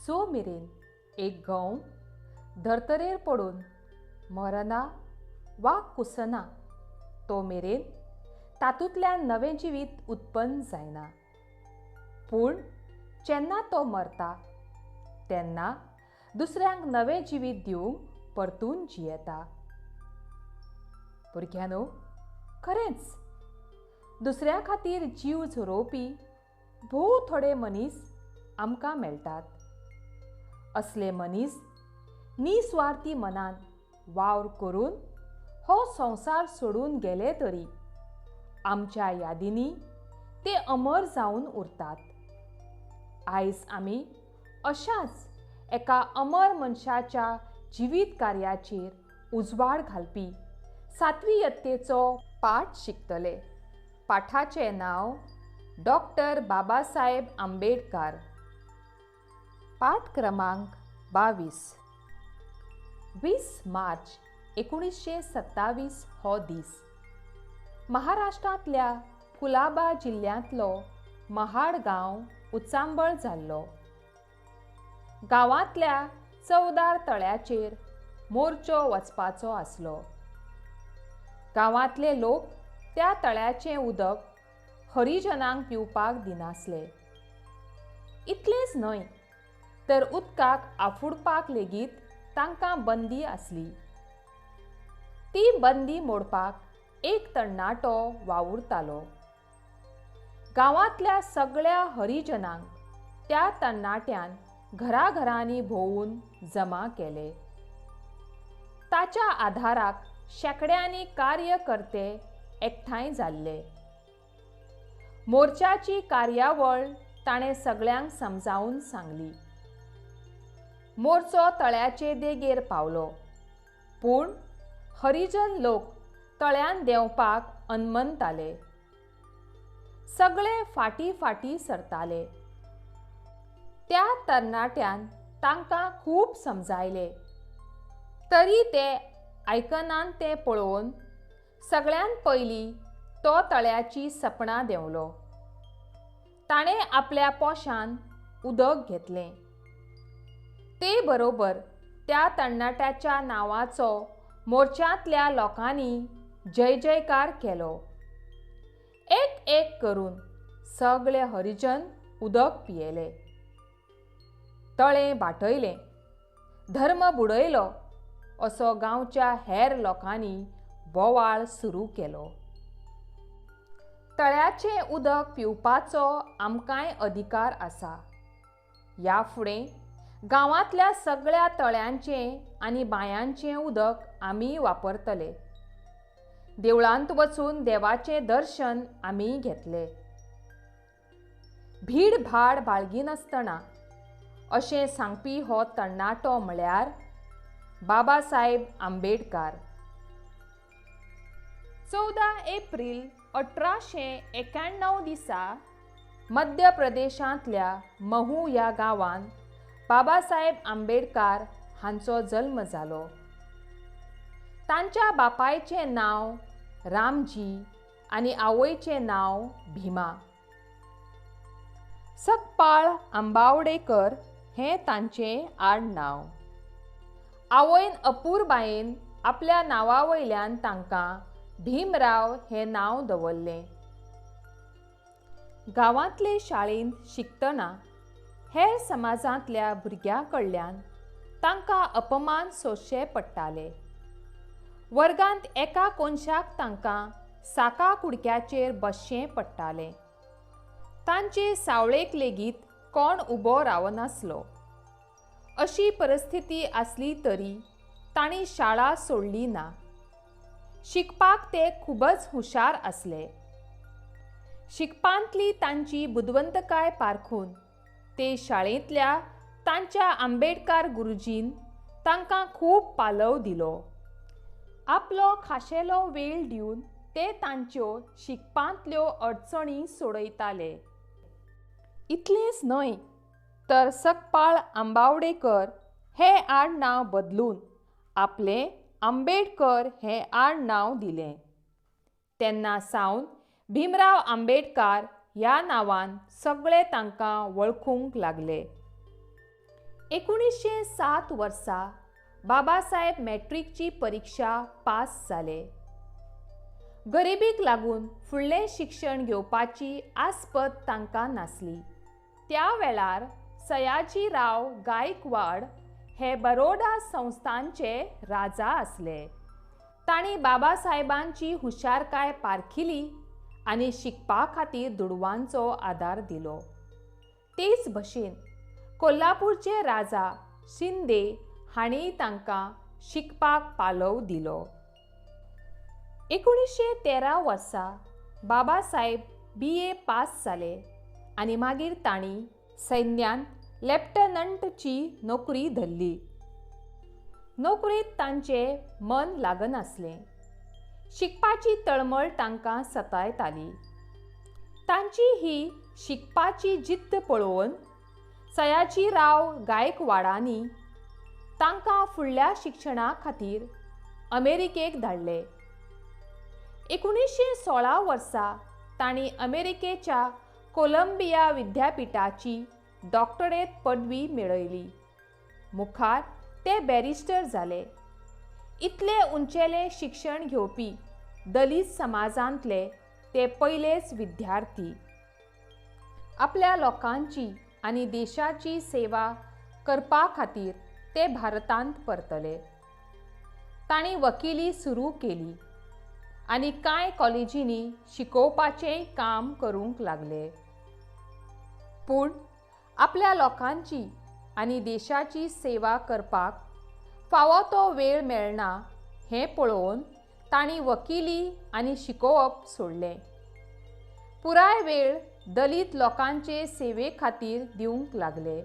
जो मेरेन एक गंव धर्तरेर पडून मरना वा कुसना तो मेरेन तातूंतल्यान नवें जिवीत उत्पन्न जायना. पूण जेन्ना तो मरता तेन्ना दुसऱ्यांक नवें जिवीत दिवंक परतून जियेता. भुरग्यांनो, खरेंच दुसऱ्या खातीर जीव झरोवपी भोव थोडे मनीस आमकां मेळटात. असले मनीस निस्वार्थी मनान वावर करून हो संवसार सोडून गेले तरी आमच्या यादींनी ते अमर जावन उरतात. आयज आमी अशाच एका अमर मनशाच्या जिवीत कार्याचेर उजवाड घालपी सातवी यत्तेचो पाठ शिकतले. पाठाचें नांव डॉक्टर बाबासाहेब आंबेडकर. पाठ क्रमांक 22. 20 मार्च 1927 हो दीस. महाराष्ट्रांतल्या कुलाबा जिल्ल्यांतलो महाड गांव उचांबळ जाल्लो. गांवांतल्या चवदार तळ्याचेर मोर्चो वचपाचो आसलो. गांवांतले लोक त्या तळ्याचें उदक हरिजनांक पिवपाक दिनासले. इतलेंच न्हय तर उदकाक आफुडपाक लेगीत तांकां बंदी आसली. ती बंदी मोडपाक एक तरणाटो वावुरतालो. गांवांतल्या सगळ्या हरिजनांक त्या तरणाट्यान घराघरांनी भोंवून जमा केले. ताच्या आधाराक शेंकड्यांनी कार्यकर्ते एकठांय जाल्ले. मोर्चाची कार्यावळ ताणें सगळ्यांक समजावन सांगली. मोर्चो तळ्याचे देगेर पावलो, पूण हरिजन लोक तळ्यान देंवपाक अनमनताले. सगळे फाटी फाटी सरताले. त्या तरणाट्यान तांकां खूब समजायले तरी ते आयकनान तें पळोवन सगळ्यांत पयलीं तो तळ्याची सपणां देंवलो. ताणें आपल्या पोशान उदक घेतलें. ते बरोबर त्या तरणाट्याच्या नांवाचो मोर्चांतल्या लोकांनी जय जयकार केलो. एक एक करून सगळे हरिजन उदक पियेले. तळें बाटयलें, धर्म बुडयलो असो गांवच्या हेर लोकांनी बोवाळ सुरू केलो. तळ्याचें उदक पिवपाचो आमकांय अधिकार आसा. ह्या फुडें गांवांतल्या सगळ्या तळ्यांचें आनी बांयांचें उदक आमी वापरतले. देवळांत वचून देवाचें दर्शन आमी घेतले. भीड भाड बाळगिनासतना अशें सांगपी हो तरणाटो म्हळ्यार बाबासाहेब आंबेडकर. 14 एप्रील 1891 दिसा मध्य प्रदेशांतल्या महू ह्या गांवांत बाबासाहेब आंबेडकर हांचो जल्म जालो. तांच्या बापायचें नांव रामजी आनी आवयचें नांव भीमा. सकपाळ आंबावडेकर हें तांचें आडनांव. आवयन अपूरबायेन आपल्या नांवा वयल्यान तांकां भीमराव हें नांव दवरलें. गांवांतले शाळेंत शिकतना हेर समाजांतल्या भुरग्यां कडल्यान तांकां अपमान सोंसचे पडटाले. वर्गांत एका कोनशाक तांकां साका कुडक्याचेर बसचें पडटालें. तांचे सावळेक लेगीत कोण उबो रावनासलो. अशी परिस्थिती आसली तरी तांणी शाळा सोडली ना. शिकपाक ते खूबच हुशार आसले. शिकपांतली तांची बुदवंतकाय पारखून ते शाळेंतल्या तांच्या आंबेडकर गुरुजीन तांकां खूब पालव दिलो. आपलो खाशेलो वेळ दिवन ते तांच्यो शिकपांतल्यो अडचणी सोडयताले. इतलेंच न्हय तर सकपाळ आंबावडेकर हें आडनांव बदलून आपलें आंबेडकर हें आडनांव दिलें. तेन्ना सावन भीमराव आंबेडकर ह्या नांवान सगळे तांकां वळखूंक लागले. 1907 वर्सा बाबासाहेब मॅट्रिकची परिक्षा पास जाले. गरिबीक लागून फुडलें शिक्षण घेवपाची आस्पत तांकां नासली. त्या वेळार सयाजीराव गायकवाड हे बरोडा संस्थांचे राजा आसले. तांणी बाबासाहेबांची हुशारकाय पारखिली आनी शिकपा खातीर दुडवांचो आदार दिलो. तेच भशेन कोल्हापूरचे राजा शिंदे हांणी तांकां शिकपाक पालव दिलो. 1913 वर्सा बाबासाहेब BA पास जाले आनी मागीर तांणी सैन्यांत लेफ्टनंटची नोकरी धरली. नोकरेंत तांचें मन लागनासलें. शिकपाची तळमळ तांकां सतायताली. तांची ही शिकपाची जिद्द पळोवन सयाजीराव गायकवाडांनी तांकां फुडल्या शिक्षणा खातीर अमेरिकेक धाडले. 1916 वर्सा तांणी अमेरिकेच्या कोलंबिया विद्यापीठाची डॉक्टरेट पदवी मेळयली. मुखार ते बॅरिस्टर जाले. इतले उंचेले शिक्षण घेवपी दलित समाजांतले ते पयलेच विद्यार्थी. आपल्या लोकांची आनी देशाची सेवा करपा खातीर ते भारतांत परतले. तांणी वकिली सुरू केली आनी कांय कॉलेजींनी शिकोवपाचेंय काम करूंक लागले. पूण आपल्या लोकांची आनी देशाची सेवा करपाक फावो तो वेळ मेळना हें पळोवन तांणी वकिली आनी शिकोवप सोडलें. पुराय वेळ दलित लोकांचे सेवे खातीर दिवंक लागले.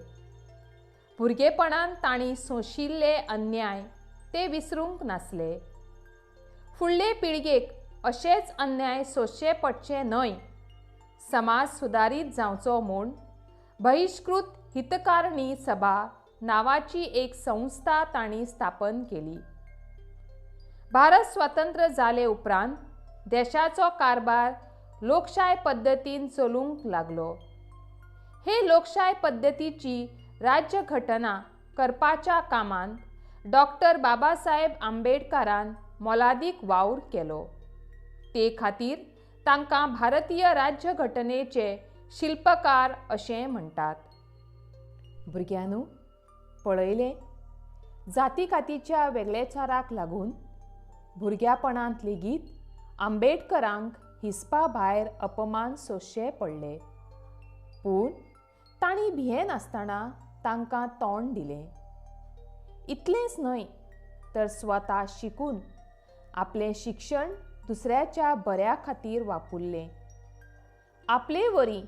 भुरगेपणान तांणी सोंशिल्ले अन्याय ते विसरूंक नासले. फुडले पिळगेक अशेच अन्याय सोंसचे पडचे न्हय, समाज सुदारीत जावचो म्हूण बहिश्कृत हितकारणी सभा नांवाची एक संस्था तांणी स्थापन केली. भारत स्वतंत्र जाले उपरांत देशाचो कारभार लोकशाय पद्दतीन चलूंक लागलो. हे लोकशाय पद्दतीची राज्यघटना करपाच्या कामांत डॉक्टर बाबासाहेब आंबेडकरान मोलादीक वावर केलो. ते खातीर तांकां भारतीय राज्यघटनेचे शिल्पकार अशें म्हणटात. भुरग्यांनो, पळयलें, जाती कातीच्या वेगळेचाराक लागून भुरग्यापणांत लेगीत आंबेडकरांक हिसपा भायर अपमान सोंसचे पडले. पूण तांणी भियेनासतना तांकां तोंड दिलें. इतलेंच न्हय तर स्वता शिकून आपलें शिक्षण दुसऱ्याच्या बऱ्या खातीर वापरलें. आपले वरी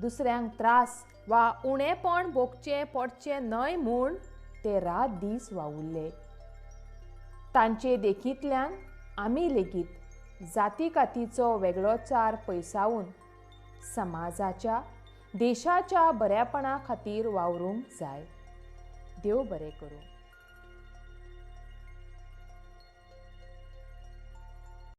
दुसऱ्यांक त्रास वा उणेपण भोगचें पडचें न्हय म्हूण ते रात दीस वावुरले. तांचे देखींतल्यान आमी लेगीत जाती कातीचो वेगळोचार पयसावन समाजाच्या, देशाच्या बऱ्यापणा खातीर वावरूंक जाय. देव बरें करूं.